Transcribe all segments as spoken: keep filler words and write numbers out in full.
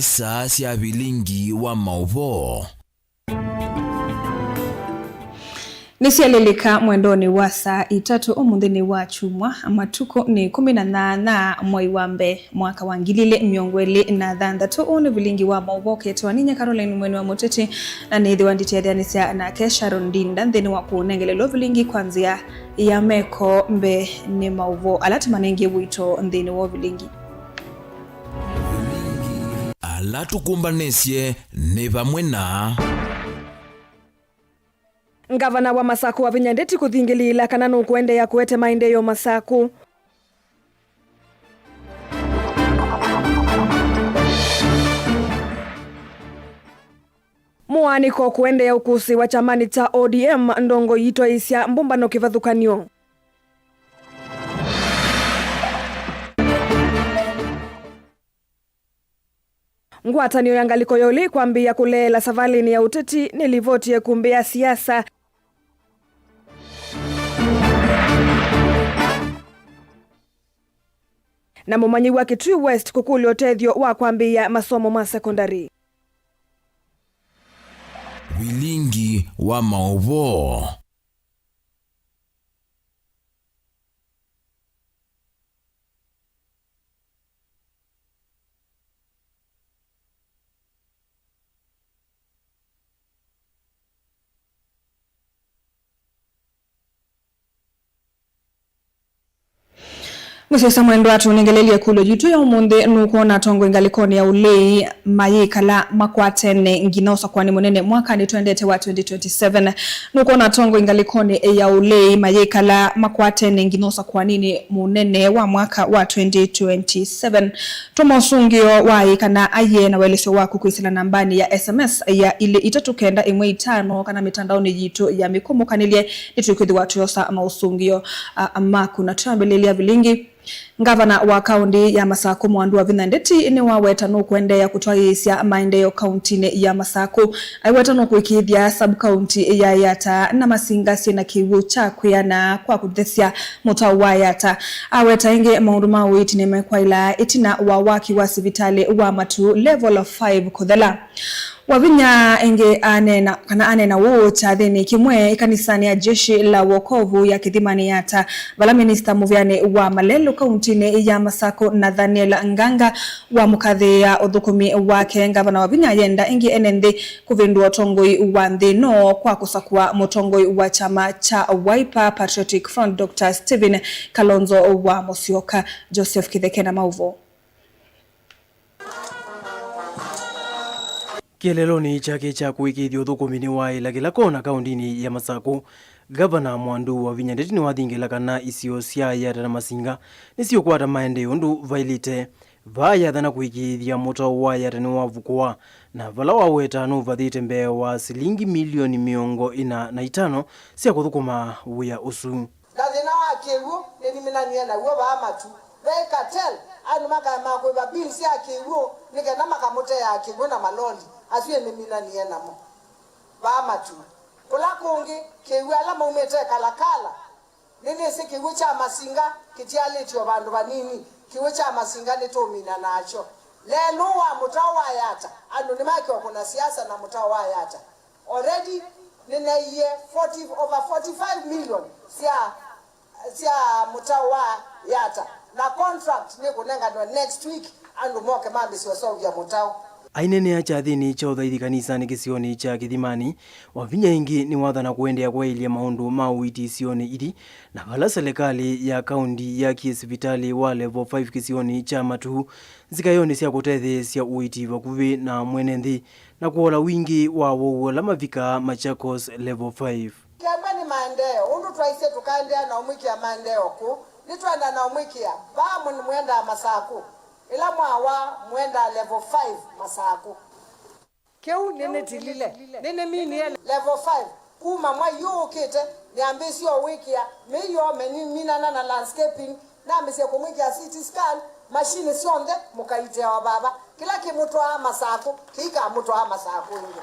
Saa sya vilingi wa maũvoo. Nĩsyalĩlĩka mwendonĩ wa saa itatũ ũmũnthĩ nĩ wa kyumwa, matukũ nĩ ĩkũmi na nyanya mwei wa mbee mwaka wa ngili ilĩ mĩongo ĩlĩ na thanthatũ. Ũũ nĩ vilingi wa maũvoo ũketwa ninyie Caroline Mweni wa Mũteti, na nĩthĩwa nditetheanĩsya nake Sharon Ndinda nthĩnĩ wa kũnengelelwa vilingi kwa nzĩa ya meko mbee nĩ maũvoo ala tũmanengie wĩito nthĩnĩ wa vilingi. Ala tũkũmbanĩsye nĩ vamwe na. Ngavana wa Masakũ Wavinya Ndeti kũthingĩlĩĩla kana nũkũendeea kũete maendeeo Masakũ. Mũaanĩko kũendeea ũkũsĩĩwa kyamanĩ kya O D M, ndongoi itwaĩĩsya mbũmbano kĩvathũkany'o. Ngwatanĩo ya ngalĩko ya ũlei kwambĩĩa kũleela savalĩnĩ ya ũteti nĩlivoti ya ĩkumbĩ ya siasa. Na mũmanyĩw'a Kitui West kũkũlya ũtethyo wa kwambĩĩa masomo ma sekondalĩ. Vilingi wa maũvoo. Mũsyaĩĩsya mwendwa, tũnengelelye ĩkũlyo yitũ ya ũmũnthĩ. Nũkwona atongoi ngalĩkonĩ ya ũlei mayĩkala makwatene nginya ũsakũani mũnene mwakanĩ twendete wa twenty twenty-seven? Nũkwona atongoi ngalĩkonĩ ya ũlei mayĩkala makwatene nginya ũsakũaninĩ mũnene wa mwaka wa twenty twenty-seven? Tũma ũsũngĩo wa ĩĩ kana aiee na ũelesyo waku kwĩsĩla nambanĩ ya S M S ya ilĩ itatũ kenda ĩmwe itano kana mĩtandaonĩ yitũ ya mĩkũmũkanĩlye. Nĩtũkwĩthĩwa tũyosa maũsũngĩo, a, maku na twambĩlĩlya vilingi. Ngavana wa kaũnti ya Masakũ Mwandu Wavinya Ndeti nĩwaweta nũkũendeea kũtwaĩĩsya maendeeo kaũntinĩ ya Masakũ. Aiweta nũkũĩkĩĩthya sub-kaũnti ya Yatta na Masinga syĩna kĩw'ũ kya kwĩana kwa kũthesya mũtao wa Yatta. Aweta ĩngĩ maũndũ ma ũiiti nĩmekwaĩla ĩtina wa waki wa sivitalĩ wa Matu Level five kũthela. Wavinya ĩngĩ aneena, kana aneena ũũ kyathĩnĩ kĩmwe ĩkanisanĩ ya Jeshi la Wokovu ya Kĩthimani Yatta, vala minista mũvĩanĩ wa malelũ kaũntinĩ ya Masakũ Nathaniel Nganga wamũkathĩĩa ũthũkũmi wake. Ngavana Wavinya ayenda ĩngĩ ene nthĩ kũvĩndũa ũtongoi wa nthĩ ĩno kwa kũsakũa mũtongoi wa kyama kya Wiper Patriotic Front, Doctor Stephen Kalonzo wa Musyoka. Joseph Kĩtheke na maũvoo. Kĩeleelonĩ kyake kya kũĩkĩĩthya ũthũkũmi nĩwaĩla kĩla kona kaũndinĩ ya Masakũ, Ngavana Mwandu Wavinya Ndeti nĩwathingĩla kana isio sya Yatta na Masinga nĩsiũkwata maendeeo ũndũ vaĩlĩte. Vaa yathana kũĩkĩĩthya mũtao wa Yatta nĩwavukũa, na vala waweta nũvathĩte mbee wa silingi milioni mĩongo ĩna na itano sya kũthũkũma wĩa ũsu. Na thĩna wa kĩw'ũ nĩniminanie naw'o vaa Matu. Ve cartel, andũ makaema kũĩva bill sya kĩw'ũ nĩ kenda makamũteea kĩw'ũ na maloli. Asu nĩniminanie namo vaa Matu. Kũla kũngĩ, kĩw'ũ ala maumĩte Kalakala, nĩnĩsĩ kĩw'ũ kya Masinga kĩtialĩtye o vandũ vanini. Kĩw'ũ kya Masinga nĩtũũmina nakyo. Lelũ wa mũtao wa Yatta, andũ nĩmaĩkĩwa kũna siasa na mũtao wa Yatta. Already nĩneie forty, over forty-five million sya, sya mũtao wa Yatta, na contract nĩkũnenganwa next week, andũ moke mambĩsye ũseũvya mũtao. Aineenea kyathĩnĩ kya ũthaithi kanisanĩ kĩsionĩ kya Kĩthimani, Wavinya ĩngĩ nĩwathana kũendeea kwaĩlya maũndũ ma ũiiti isionĩ ithi, na vala selekalĩ ya kaũnti yakie sivitalĩ wa Level five kĩsionĩ kya Matu, nzikayonĩ sya kũtetheesya ũiiti vakuvĩ na mwene nthĩ, na kũola wingĩ wa wou ala mavikaa Machakos Level five. Kemba nĩ maendeeo, ũndũ twaisye tũkaendeea na ũmwĩkĩa maendeeo kũu, nĩtwenda na ũmwĩkĩa vaa mwendaa Masakũ. Ĩla mwawa mwendaa Level five Masakũ. Kĩu nĩnĩtilile, nĩnĩminie. Level five, kuma mwai ũũ ũkĩte, nĩambĩĩsye o wĩkĩa mĩio, mĩminana na landscaping, nambĩĩsye kũmwĩkĩa C T scan, machine syonthe mũkaiteawa vava. Kĩla kĩmũtwaa Masakũ, kĩikamũtwaa Masakũ ĩngĩ.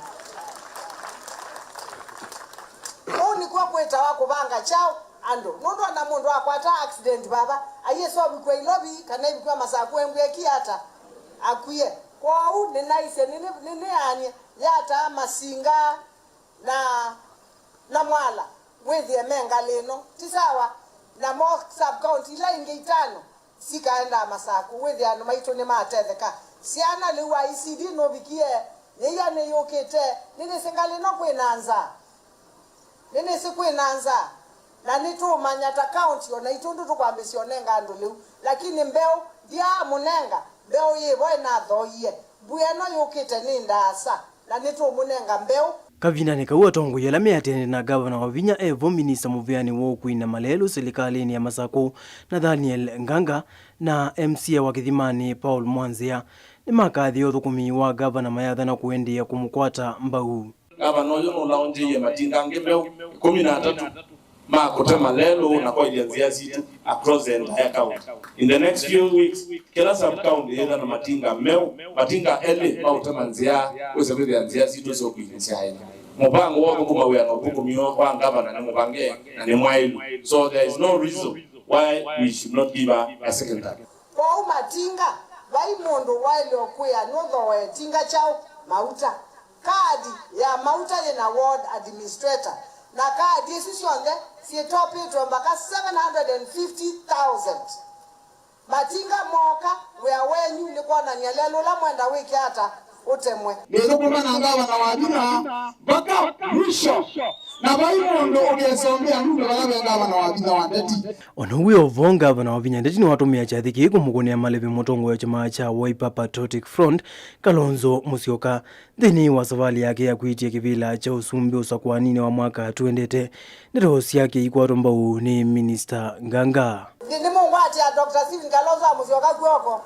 Ũu nĩkw'o kwĩtawa kũvanga kyaũ andũ. Nũndũ ona mũndũ akwata accident vava, aiĩsa ũvikw'a Ilovi kana ivikw'a Masakũ embw'e eki ata? Akwie. Kwoou nĩnaisye nĩnĩ-, nĩnĩaanie yataa Masinga na, na Mwala wĩthĩe me ngalĩ ĩno. Ti sawa. Namo sub county ila ingĩ itano sikaendaa Masakũ, wĩthĩa andũ maitũ nĩmatetheka. Syana lĩu wa E C D nũvikie, yĩia nĩyũkĩte, nĩnĩsĩ ngalĩ ĩno kwĩ na nzaa. Nĩnĩsĩ kwĩ na nzaa, na nĩtũũmanya ta county, o naitũ ndũtũkwambĩsya ũnenga andũ lĩu. Lakini mbeũ, ndyaamũnenga, mbeũ yĩ vo ĩnathooie. Mbua ĩno yũkĩte nĩ ndaasa, na nĩtũũmũnenga mbeũ. Kavindanĩ kau, atongoi ala meatĩanĩte na ngavana Wavinya e vo, minista mũvĩanĩ wa ũkui na malelũ silikalĩnĩ ya Masakũ, Nathaniel Nganga, na M C A wa Kĩthimanĩ, Paul Mwanzĩa, nĩmakathie ũthũkũmi wa ngavana mayathana kũendeea kũmũkwata mbau. Ngavana ũyũ nũlaũngĩie matinga angĩ meũ ĩkũmi na atatũ ma kũtema lelũ na kwaĩlya nzĩa sitũ across the entire county. In the next few weeks, kĩla sub county yĩthwa na matinga meũ, matinga elĩ ma ũtema nzĩa, wĩse kwĩthĩa nzĩa sitũ syũkwĩlĩsya aĩna. Mũvango wa ũthũkũma wĩa na ũthũkũmi wa ngavana nĩ mũvange na nĩ mwaĩlu. So there is no reason why we should not give her a second time. Kwoou matinga, vai mũndũ waĩle ũkwĩa nũthooe tinga kyaũ? Mauta. Kaadi ya mauta yĩ na ward administrator, na kaadi isu syonthe syĩtopĩtwe mbaka seven hundred and fifty thousand. Matinga mooka, wĩa wenyu nĩ kwonany'a lelũ ũla mwenda wĩke ata ũtemwe. Nĩthũkũma na ngavana Wavinya mpaka mwisho, na vai mũndũ ũkesongea nũndũ vala ve ngavana Wavinya wa ndeti. O na wĩ o vo, ngavana Wavinya ndeti nĩwatũmĩa kyathĩ kĩĩ kũmũkũnĩa malĩvi mũtongoi wa kyama kya Wiper Patriotic Front, Kalonzo Musyoka. Nthĩnĩ wa savalĩ yake ya kwĩtya kĩvĩla kya ũsumbĩ ũsakũaninĩ wa mwaka twendete, ndeto syake ikwatwa mbau nĩ Minista Nganga. Nĩ, nĩmũngwatĩa Doctor Stephen Kalonzo wa Musyoka kw'oko?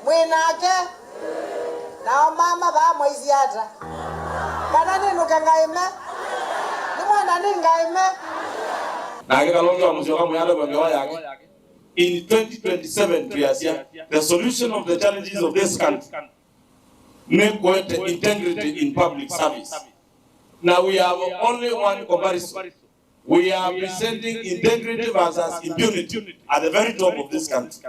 Mwĩ nake? Nao mama vaa mwaisye ata? Kana nĩnũke ngaĩme? Nĩmwenda nĩ ngaĩme? Nake Kalonzo wa Musyoka mwĩalwe ngewa yake. In twenty twenty-seven, twĩasya, the solution of the challenges of this country nĩ kũete integrity in public service. Now we have only one comparison. We are presenting integrity versus impunity at the very top of this country.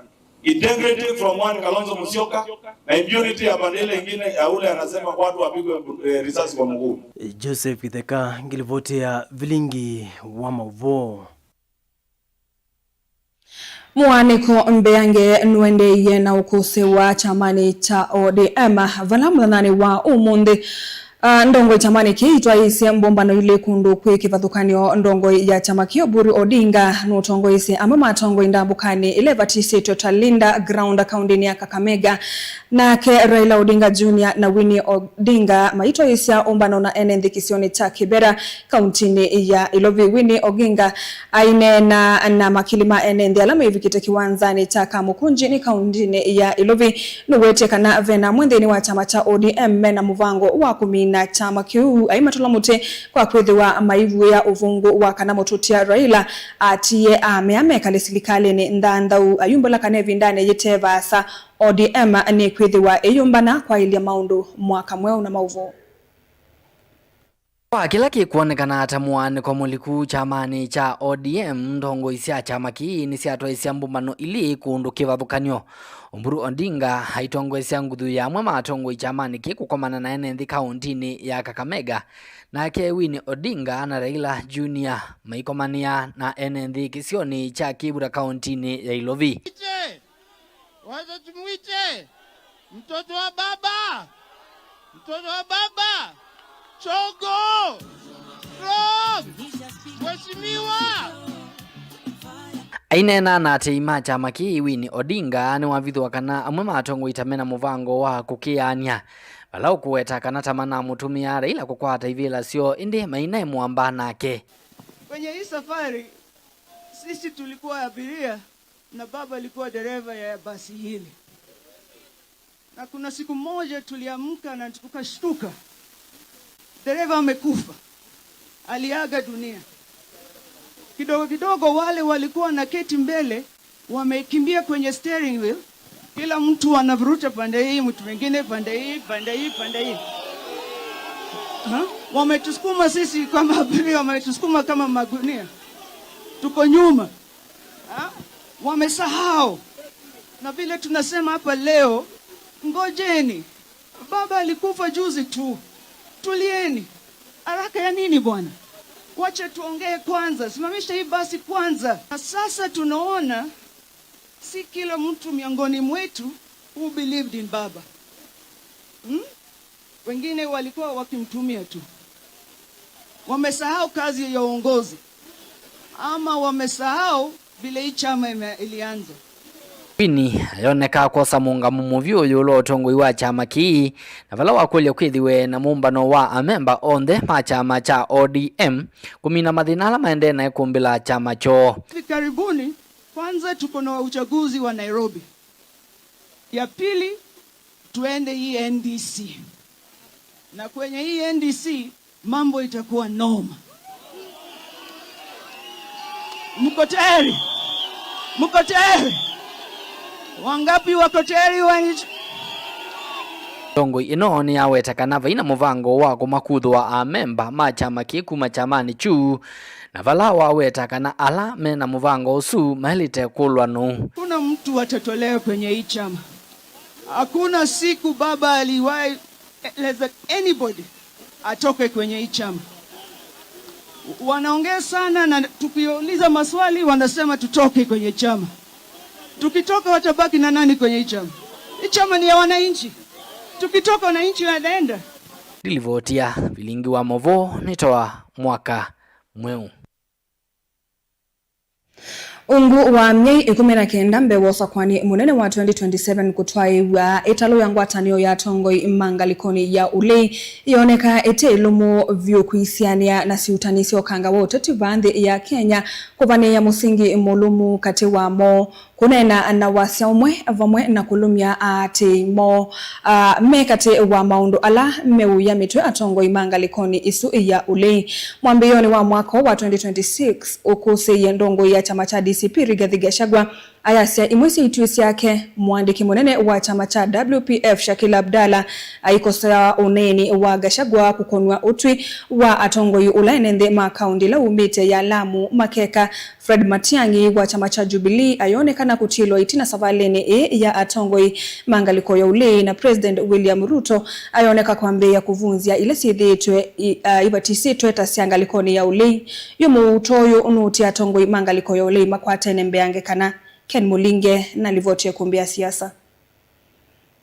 Integrity from one Kalonzo Musyoka, na impunity ya pande ile ingine ya ule anasema watu wapigwe, eh, risasi kwa mguu. Joseph Itheka, ngilivoti ya Vilingi wa Mauvoo. Mũaanĩko mbeange nũendeeie na ũkũsĩ wa kyamanĩ kya O D M, vala mũthenyanĩ wa ũmũnthĩ, ah, ndongoi kyamanĩ kĩĩ itwaĩĩsye mbũmbano ilĩ kũndũ kwĩ kĩvathũkany'o. Ndongoi ya kyama kĩĩ Oburu Odinga nũtongoesye amwe ma atongoi ndambũkanĩ ĩla ĩvatisĩtwe ta Linda Ground kaũndĩnĩ ya Kakamega, nake Raila Odinga Junior na Winnie Odinga maitwaĩĩsya ũmbano na ene nthĩ kĩsionĩ kya Kibera kaũntĩnĩ ya Ilovi. Winnie Oginga aineena na makili ma ene nthĩ ala maivikĩte kĩwanzanĩ kya Kamukunji nĩ kaũntĩnĩ ya Ilovi, nũwetye kana vena amwe nthĩnĩ wa kyama kya O D M mena mũvango wa kũmina kyama kĩu. Aimatũla mũtĩ kwa kwĩthĩwa maivũĩa ũvũngũ wa kana mũtũtia Raila atiie amea mekale silikalĩnĩ nthanthau. Ayumbũla kana ĩvindanĩ yĩte vaasa, O D M nĩkwĩthĩwa ĩyũmbana kwaĩlya maũndũ mwaka mweũ na maũvoo. Kwa kĩla kĩkwonekana ta mũaanĩko mũliku kyamanĩ kya O D M, ndongoi sya kyama kĩĩ nĩsyatwaĩsya mbũmbano ilĩ kũndũ kĩvathũkany'o. Oburu Odinga aitongoesya nguthu ya amwe ma atongoi kyamanĩ kĩĩ kũkomana na ene nthĩ kaũntĩnĩ ya Kakamega, nake Winnie Odinga na Raila Junior maikomanĩa na ene nthĩ kĩsionĩ kya Kibera kaũntĩnĩ ya Ilovi. Wacha tumuite mtoto wa baba, mtoto wa baba, Chogo, Rob, Mheshimiwa. Aineena na atei ma kyama kĩĩ, Winnie Odinga nĩwavithũa kana amwe ma atongoi ta mena mũvango wa kũkĩanĩa, vala ũkũweta kana ta manamũtũmĩa Raila kũkwata ivĩla syoo, ĩndĩ mainaĩ mũamba nake. Kwenye hii safari, sisi tulikuwa abiria na baba alikuwa dereva ya basi hili. Na kuna siku moja tuliamka na tukashtuka. Dereva amekufa. Aliaga dunia. Kidogo kidogo wale walikuwa na keti mbele, wamekimbia kwenye steering wheel. Kila mtu anavuruta pande hii, mtu mwingine pande hii, pande hii, pande hii. Ha? Wametusukuma sisi kama abiria, wametusukuma kama magunia. Tuko nyuma. Ha? Wamesahau. Na vile tunasema hapa leo, Ngojeni, baba alikufa juzi tu. Tulieni. Haraka ya nini bwana? Wacha tuongee kwanza. Simamisha hii basi kwanza. Na sasa tunaona si kila mtu miongoni mwetu who believed in baba. Hmm? Wengine walikuwa wakimtumia tu. Wamesahau kazi ya uongozi. Ama wamesahau vile hii chama ime-, ilianza. Winnie ayoneka kwosa mũũngamo mũvyũ ĩũlũ wa ũtongoi wa kyama kĩĩ, na vala wakũlya kwĩthĩwe na mũmbano wa amemba onthe ma kyama kya O D M kũmina mathĩna ala maendee na ĩkũmbĩ la kyama kyoo. Hivi karibuni, kwanza tuko na uchaguzi wa Nairobi. Ya pili, tuende hii N D C. Na kwenye hii N D C, mambo itakuwa noma. Mko tayari? Mko tayari? Wangapi wako tayari wa nchi? Ndongoi ĩno nĩyaweta kana vai na mũvango wa kũmakuthũa amemba ma kyama kĩĩ kuma kyamanĩ kyu, na vala waweta kana ala me na mũvango ũsu maĩlĩte kũlwa nũũ. Kuna mtu atatolewa kwenye hii chama. Hakuna siku baba aliwahi eleza anybody atoke kwenye hii chama. Wanaongea sana, na tukiuliza maswali wanasema tutoke kwenye chama. Tukitoka watabaki na nani kwenye hii chama? Hii chama ni ya wananchi. Tukitoka wananchi wanaenda. Ndilivotia vilingi wa movoo nĩtawa Mwaka Mweũ. Ungu wa myei ĩkũmi na kenda mbee wa ũsakũani mũnene wa twenty twenty-seven kũtwaĩĩw'a, ĩtalũ ya ngwatanĩo ya atongoi ma ngalĩkonĩ ya ũlei yooneka ĩte ĩlũmu vyũ kwĩsianĩa na siuutani sya ũkanga wa ũteti vaa nthĩ ya Kenya, kũvanĩĩa mũsingi mũlũmu katĩ wamo, kũneena na wasya ũmwe, vamwe na kũlũmya aatĩĩi moo, ah, me katĩ wa maũndũ ala meũya mĩtwe atongoi ma ngalĩkonĩ ĩsu ya ũlei. Mwambĩĩonĩ wa mwaka wa twenty twenty-six, ũkũsĩĩie ndongoi ya kyama kya D C P Rigathi Gachagua ayasya imwe sya ituĩ syake. Mũandĩki mũnene wa kyama kya W P F Shakil Abdalla aikosea ũneeni wa Gachagua kũkonw'a ũtwi wa atongoi ũla ene nthĩ ma kaũndĩ ĩla umĩte ya Lamu makeka. Fred Matiang'i wa kyama kya Jubilee ayonekana kũtilwa ĩtina savalĩnĩ ĩĩ ya atongoi ma ngalĩko ya ũlei, na President William Ruto ayoneka kwambĩĩa kũvunzya ila syĩthĩĩtwe i-, a, ivatisĩtwe ta sya ngalĩkonĩ ya ũlei. Yu mũuto ũyũ nũũtie atongoi ma ngalĩko ya ũlei makwatene mbeange kana. Ken Mũlinge na livoti ya ĩkũmbĩ ya siasa.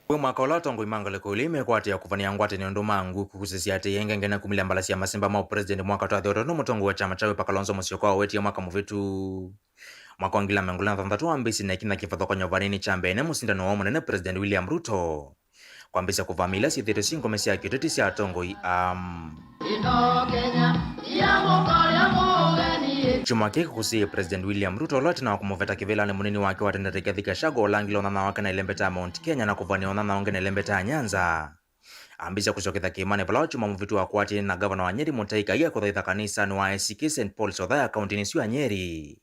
Kwĩ mwaka ũla atongoi ma ngalĩko ilĩ mekwatĩa kũvanĩa ngwatanĩo ndũmangu kũkusĩsya atĩ ĩengenge na kumĩlya mbala sya masimba ma ũpresident mwaka twathĩ ũtano mũtongoi wa kyama kya Wiper Kalonzo Musyoka wawetie mwaka mũvĩtu. Mwaka wa ngili na mĩongo ĩlĩ na thanthatũ wambĩĩsye na ĩkinya kĩvathũkany'o vanini kya mbee nĩ mũsindani woo mũnene President William Ruto kwambĩĩsya kũvamia ila syĩthĩĩtwe syĩ ngome sya kĩũteti sya atongoi aa. Kyumwa kĩĩ kĩkusĩĩie President William Ruto ũla ĩtina wa kũmũveta kĩvĩlanĩ mũnini wake wa tene Rigathi Gachagua ũla angile ũnyanyawa wake na ĩlembeta ya Mount Kenya na kũvania ũnyanyawa ũngĩ na ĩlembeta ya Nyanza. Ambĩĩsya kũsyokethya kĩĩmanĩ vala kyumwa mũvĩtu wakwatie na ngavana wa Nyeri Mutahi Kahiga kũthaitha kanisanĩ wa A C K Saint Paul's Othaya kaũntĩnĩ ĩsu ya Nyeri.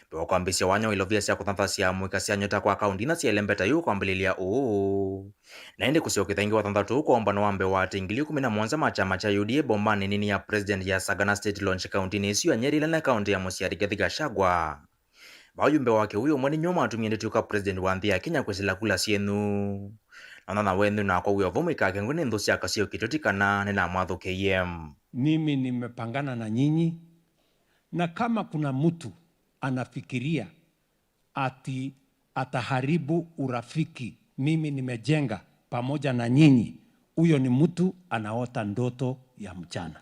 Mbee wa kwambĩĩsya wanya wa ilovia sya kũthanthasya mũika sya nyota kwa kaũntĩ ina sya ĩlembeta yu kwambĩlĩlya ũũ, na ĩndĩ kũsyokethya ĩngĩ wathanthatũ ũũ kwa ũmbano wa mbee wa atĩ ngili ĩkũmi na mũonza ma kyama kya U D A bombanĩ nini ya President ya Sagana State Launch kaũntĩnĩ ĩsu ya Nyeri ĩla nĩ kaũntĩ ya mũsyĩ Rigathi Gachagua. Vaa ũyumbe wake wĩ ũmwe nĩ nyuo mwatumie ndĩtw'ĩka President wa nthĩ ya Kenya kwĩsĩla kula syenyu. Na ũnyanyawa wenyu nakwa wĩ o vau mũikakengwe nĩ nthũ sya kaseo kĩtũti kana nĩnamwathũkĩie. Mimi nimepangana na nyinyi, na kama kuna mtu anafikiria ati ataharibu urafiki mimi nimejenga pamoja na nyinyi, huyo ni mtu anaota ndoto ya mchana.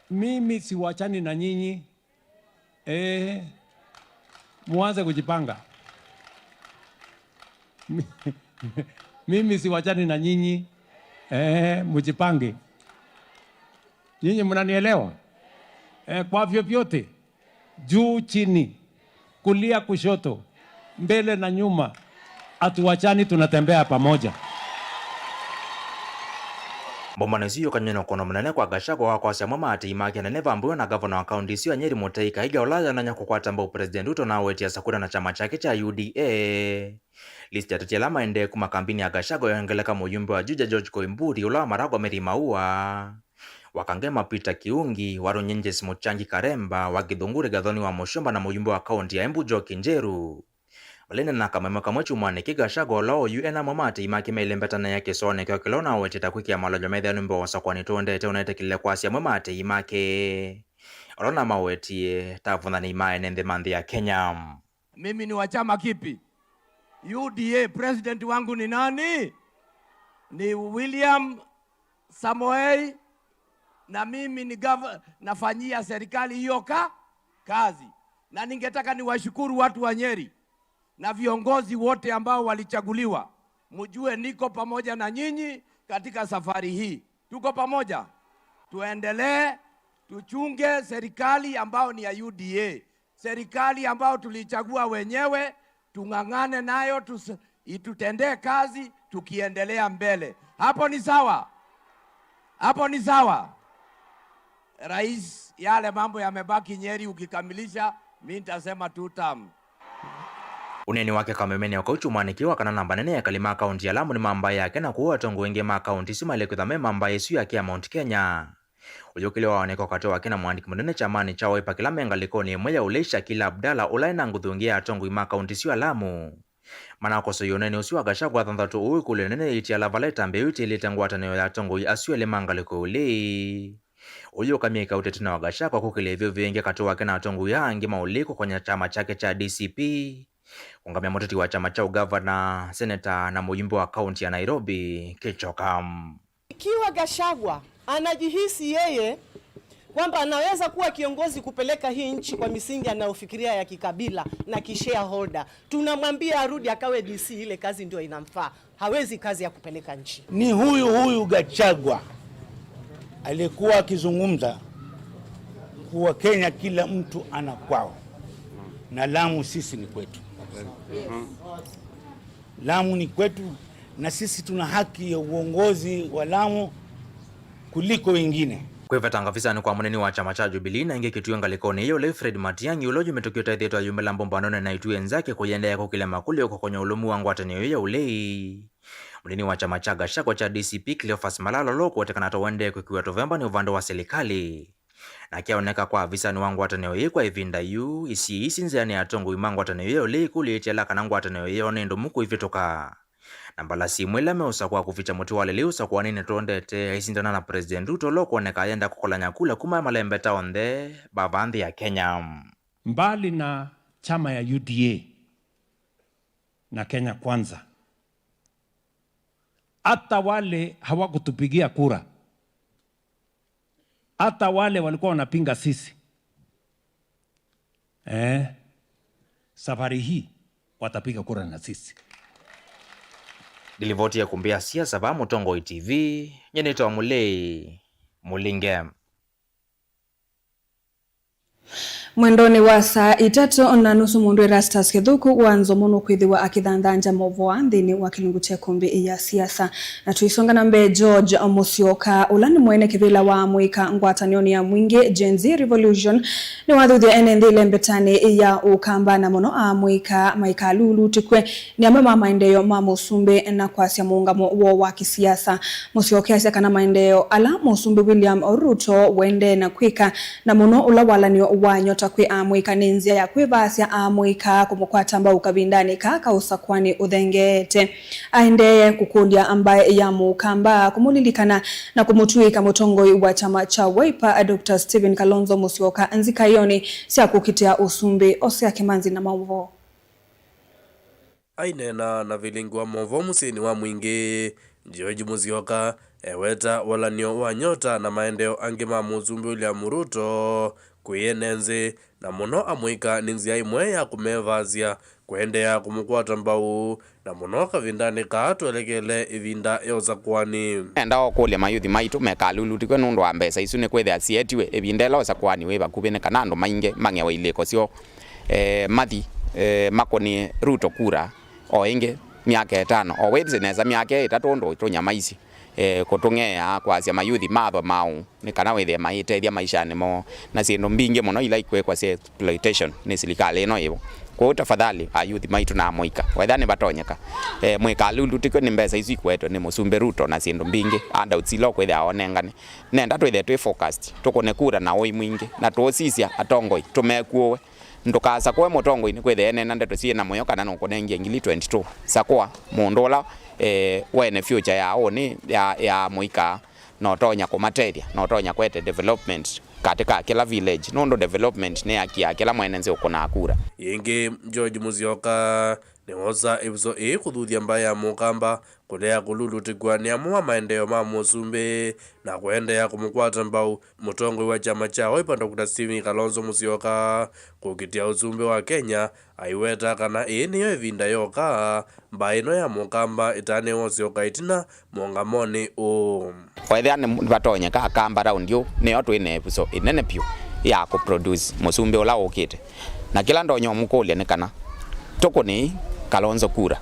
Mimi siwachani na nyinyi. Eh, muanze kujipanga. Mimi siwachani na nyinyi. Eh, mujipange. Nyinyi mnanielewa? Eh, kwa vyovyote, juu chini, kulia kushoto, mbele na nyuma, hatuachani, tunatembea pamoja. Mbombanĩ ĩsu yũkany'e na ũkũno mũnene kwa Gachagua wa kwasya amwe ma atĩĩi make anene vambũĩwe na ngavana wa kaũntĩ ĩsu ya Nyeri Mutahi Kahiga ũla ayonany'a kũkwata mbau President Ruto na awetie asakũlya na kyama kyake kya U D A. List ya ateti ala maendee kuma kambinĩ ya Gachagua yongeleka mũyumbe wa Juja George Koimburi, ũla wa Maragwa Mary Maua, wa Kangema Peter Kiungi, wa Runyenjes Mutiangi Karemba, wa Githunguri Gathoni wa Musyomba na mũyumbe wa kaũntĩ ya Embu Njoki Njeru. Malinena kameme kamwe kyumwanĩ kĩ, Gachagua, ũla oyu e na amwe ma atei make mailembetana ya kĩsoonĩ kyo kĩla ũnawetie ta kwĩkĩa malonyo methĩanũ mbee wa ũsakũani tũendete, ũnaetĩkĩlile kwasya amwe ma atei make, ũla ũnamawetie ta avũthani ma ene nthĩ ma nthĩ ya Kenya. Mimi ni wa chama kipi? U D A. President wangu ni nani? Ni William Samoei, na mimi ni gov-, nafanyia serikali hiyo ka-, kazi. Na ningetaka niwashukuru watu wa Nyeri na viongozi wote ambao walichaguliwa. Mjue niko pamoja na nyinyi katika safari hii. Tuko pamoja. Tuendelee, tuchunge serikali ambao ni ya U D A. Serikali ambayo tulichagua wenyewe, tung'ang'ane nayo, tus-, itutendee kazi tukiendelea mbele. Hapo ni sawa? Hapo ni sawa? Rais, yale mambo yamebaki Nyeri ukikamilisha, mi nitasema two term. Ũneeni wake kameme nĩ o kau kyumwanĩ kĩĩ, wa kana namba nene ya ekali ma kaunti ya Lamu nĩmambaĩe yake, na kwoou atongoi aingĩ ma kaunti isu maĩle kwĩthwa me mambaĩ ĩsu yake ya Mount Kenya. Ũyũkĩlyo wa woneka katĩ wake na mũandĩki mũnene kyamanĩ kya Wiper kĩla me ngalĩkonĩ ĩmwe ya ũlei, Shakil Abdalla, ũla e na nguthu ĩngĩ ya atongoi ma kaunti sya Lamu, manakosoie ũneeni ũsu wa Gachagua thanthatũ ũũ ĩkũlyo ĩnene yĩitiala vala ĩtambya yĩu ĩtiĩlĩte ngwatanĩo ya atongoi asu elĩ ma ngalĩko ya ũlei. Ũyũkamya ĩkaute ĩtina wa Gachagua kũkĩlya ĩvyũvyo ĩngĩ katĩ wake na atongoi aa angĩ ma ũlei kũkonya kyama kyake kya D C P kũngamya mũteti wa kyama kya ũgavana, seneta na mũyumbe wa kaunti ya Nairobi, Kĩchoka. Ikiwa Gachagua anajihisi yeye kwamba anaweza kuwa kiongozi kupeleka hii nchi kwa misingi anayofikiria ya kikabila na kishareholder, tunamwambia arudi akawe D C, ile kazi ndio inamfaa. Hawezi kazi ya kupeleka nchi. Ni huyu huyu Gachagua alikuwa akizungumza kuwa Kenya kila mtu ana kwao, na Lamu sisi ni kwetu. Lamu ni kwetu, na sisi tuna haki ya uongozi wa Lamu kuliko wengine. Kwĩveta ngavisanĩ kwa mũnini wa kyama kya Jubilee na ĩngĩ kĩtue ngalĩkonĩ ĩyo, ũlei Fred Matiang'i, ũla ũyu mĩtũkĩ ũtaĩthĩtwe ayumĩla mbũmbanonĩ na ituĩ nzake kũiendeea kũkĩlya makũlyo kũkonya ũlũmu wa ngwatanĩo ĩyo ya ũlei. Mũnini wa kyama kya Gachagua kya D C P, Cleophas Malala, ũla ũkũwetekana ta ũendee kwĩkĩwa tũvemba nĩ ũvande wa silikalĩ, nake aoneka kwa avisanĩ wa ngwatanĩo ĩĩ kwa ĩvinda yu, isyĩĩ isi nzĩanĩ ya atongoi ma ngwatanĩo ĩĩ ya ũlei ĩkũlĩtye ala kana ngwatanĩo ĩyo nĩ ndũmu kũivĩtũka. Na mbalasi imwe ila meũsakũa kũvikya mũtĩ wa lelĩ ũsakũanĩnĩ tũendete, aisindana na President Ruto, ũla ũkwoneka ayenda kũkolany'a kula kuma malembeta onthe vava nthĩ ya Kenya. Mbali na chama ya U D A na Kenya Kwanza, hata wale hawakutupigia kura, hata wale walikuwa wanapinga sisi, eh, safari hii watapiga kura na sisi. Ndilivoti ya Kumbi ya Siasa va Mũtongoi T V, nyie nĩtawa Mũlei Mũlinge. Mwendonĩ wa saa itatũ na nusu, mũndũ Erastus Kĩthũku wa Nzomo nũkwĩthĩwa akĩthanthangya maũvoo nthĩnĩ wa kĩlungu kya Ĩkũmbĩ ya Siasa. Na tũisonga na mbee, George Mũsyoka, ũla nĩ mwene kĩvĩla wa amũika ngwatanĩonĩ ya Mwingĩ Gen Z Revolution, nĩwathuthya ene nthĩ ĩlembetanĩ ya Ũkamba, na mũno amũika maikalulutĩkw'e nĩ amwe ma maendeeo ma mũsumbĩ na kwasya mũũngamo woo wa kĩsiasa. Mũsyoka asya kana maendeeo ala mũsumbĩ William Ruto ũendee na kwĩka, na mũno ũla walan'yo wa nyota kwĩ amũika, nĩ nzĩa ya kwĩvaasya amũika kũmũkwata mbau kavindanĩ kaa ka ũsakũani ũthengeete. Aendee kũkũlya mbaĩ ya Mũkamba kũmũlilikana na kũmũtw'ĩĩka mũtongoi wa kyama kya Wiper, Doctor Stephen Kalonzo Musyoka, nzikaĩonĩ sya kũkitĩa ũsumbĩ. Osea Kĩmanzi na maũvoo. Aineena na vilingi wa maũvoo mũsyĩnĩ wa Mwingĩ, George Musyoka eweta walan'yo wa nyota na maendeeo angĩ ma mũsumbĩ William Ruto kwĩ ene nthĩ, na mũno amũika nĩ nzĩa ĩmwe ya kũmevaasya kũendeea kũmũkwata mbau, na mũno kavindanĩ kaa twelekele ĩvinda ya ũsakũani. Nenda o kũlya mayuthi maitũ mekalulutĩkw'e nũndũ wa mbesa isu nĩkwĩthĩa sietiwe ĩvinda ĩla ũsakũani wĩ vakuvĩ, nĩ kana andũ maingĩ mang'ewe ilĩko syoo, eh, mathi, eh, makũnĩe Ruto kura o ĩngĩ myaka ĩtano, o wĩthĩe nesa myaka ĩtatũ ũndũ tũnyamaisye, eh, kũtũng'ea kwasya mayuthi matho maũ, nĩ kana wĩthĩe maitethya maishanĩ moo, na syĩndũ mbingĩ mũno ila ikwĩkwa sya exploitation nĩ silikalĩ ĩno ĩvo. Kwoou tafadhali, ayuthi maitũ na amũika, wetha nĩvatonyeka, eh, mwĩkalulutĩkw'e nĩ mbesa isu ikuetwe nĩ mũsumbĩ Ruto na syĩndũ mbingĩ, handouts ila ũkwĩthĩa onengane. Nenda twĩthĩe twĩ focused, tũkũne kura na ũĩ mwingĩ, na tũũsisya atongoi tũmekuũwe, Ndũkasakũe mũtongoi nĩkwĩthĩa eneena ndeto syĩ na mũyo kana nũkũnengie ngili twenty-two. Sakũa mũndũ ũla, eh, wene future ya ũnĩ ya, ya mũika na ũtonya kũmatethya na ũtonya kwete development katĩ ka kĩla village, nũndũ development nĩyakiaa kĩla mwene nzĩ ũkũnaa kura. Ĩngĩ, George Musyoka nĩwosa ĩvuso ĩĩ kũthuthya mbaĩ ya Mũkamba kũlea kũlulutĩkw'a nĩ amwe wa maendeeo ma mũsumbĩ na kũendeea kũmũkwata mbau mũtongoi wa kyama kya Wiper Doctor Stephen Kalonzo Musyoka kũkitĩa ũsumbĩ wa Kenya, aiweta kana ĩĩ nĩyo ĩvinda yoka mbaĩ ĩno ya Mũkamba ĩtanĩwosyoka ĩtina mũũngamonĩ ũũ. Kwethĩa nĩvatonyeka Akamba raundi ũũ, nĩyo twĩ na ĩvuso ĩnene vyũ ya kũproduce mũsumbĩ ũla ũkĩte. Na kĩla ndonya ũmũkũlya nĩ kana tũkũnĩi Kalonzo kura,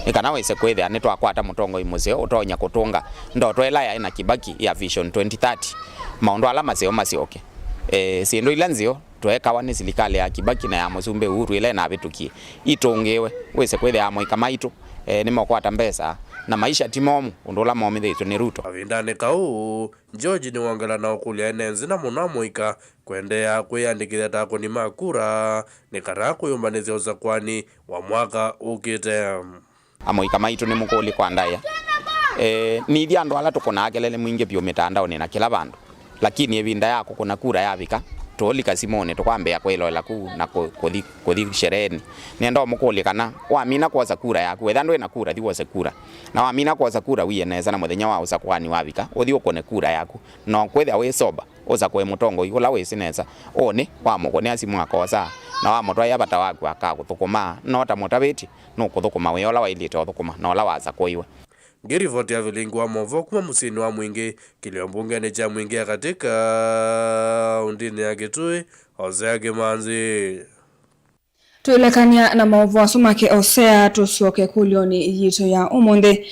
nĩ kana wĩse kwĩthĩa nĩtwakwata mũtongoi mũseo ũtonya kũtũnga ndoto ĩla yaĩ na Kibaki ya Vision twenty thirty, maũndũ ala maseo masyoke. E, syĩndũ ila nzeo tweekawa nĩ silikalĩ ya Kibaki na ya mũsumbĩ Uhuru ĩla ĩnavĩtũkie itũngĩĩwe, wĩse kwĩthĩa amũika maitũ, e, nĩmekwata mbesa na maisha ti momũ ũndũ ũla momĩthĩtw'e nĩ Ruto. Kavindanĩ kau, George nĩwongela na ũkũlya ene nzĩ na mũno amũika kũendeea kwĩyandĩkĩthya ta akũni ma kura nĩ kana kwĩyũmbanĩsya ũsakũani wa mwaka ũkĩte. Amũika maitũ nĩmũkũlye kwa ndaĩa. E, nĩthyĩ andũ ala tũkũnaa kelele mwingĩ vyũ mĩtandaonĩ na kĩla vandũ, lakini ĩvinda ya kũkũna kura yavika, tũũlika simũnĩ tũkwambĩĩa kwĩloela kũu na kũ-, kũthi, kũthi shereheni. Nĩenda ũmũkũlye kana wamina kwosa kura yaku, wetha ndwĩ na kura, thi wose kura. Na wamina kwosa kura, wĩe nesa na mũthenya wa ũsakũani wavika, ũthi ũkũne kura yaku. Na kwĩthĩa wĩ sober, ũsakũe mũtongoi ũla wĩsĩ nesa ũnĩ, wamũkũnĩa simũ akosaa, na wamũtwaĩa vata waku akakũthũkũmaa, no ta mũtavĩtye nũkũthũkũma wĩa ũla waĩlĩte ũthũkũma na ũla wasakũiwe. Ngĩrivoti ya vilingi wa maũvoo kuma mũsyĩnĩ wa Mwingĩ, kĩlio mbungenĩ kya Mwingĩ ya katĩ kaũndĩnĩ ya Kitui, Hosea Kĩmanzi. Twĩlekany'a na maũvoo asu make Hosea, tũsyoke kũlyonĩ yitũ ya ũmũnthĩ.